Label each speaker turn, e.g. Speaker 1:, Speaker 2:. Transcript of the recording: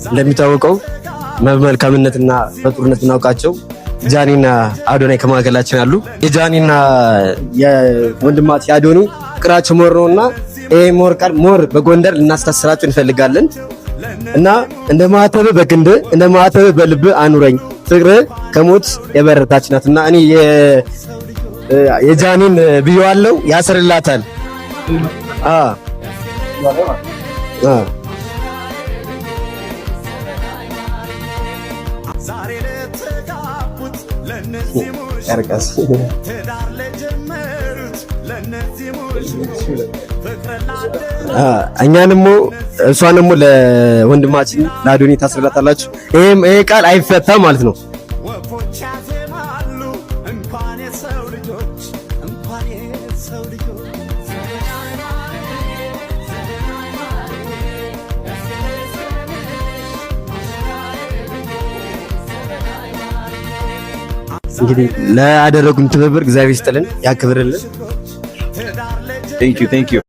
Speaker 1: እንደሚታወቀው በመልካምነትና በጥሩነት እናውቃቸው ጃኒና አዶናይ ከመካከላችን አሉ። የጃኒና የወንድማት የአዶኒ ፍቅራቸው more ነውና ይሄ more ቃል more በጎንደር ልናስተሳስራቸው እንፈልጋለን እና እንደ ማተብ በክንድ፣ እንደ ማተብ በልብ አኑረኝ፣ ፍቅር ከሞት የበረታች ናትና እኔ የጃኒን ብየዋለው፣ ያስርላታል። አ አ
Speaker 2: ዛሬ ለተጋቡት ለእነዚህ
Speaker 1: ያርቃስ።
Speaker 2: ትዳር ለጀመሩት ለእነዚህ ፍቅር
Speaker 1: እኛንም እሷንም ለወንድማችን ለአዶኒ ታስርላታላችሁ። ይሄም ይሄ ቃል አይፈታም ማለት ነው።
Speaker 2: ወፎች ያዜማሉ፣ እንኳን የሰው ልጆች፣ እንኳን የሰው ልጆች።
Speaker 1: እንግዲህ ላደረጉን ትብብር እግዚአብሔር ይስጥልን፣ ያክብርልን።
Speaker 2: ትዳር
Speaker 3: Thank you, thank you.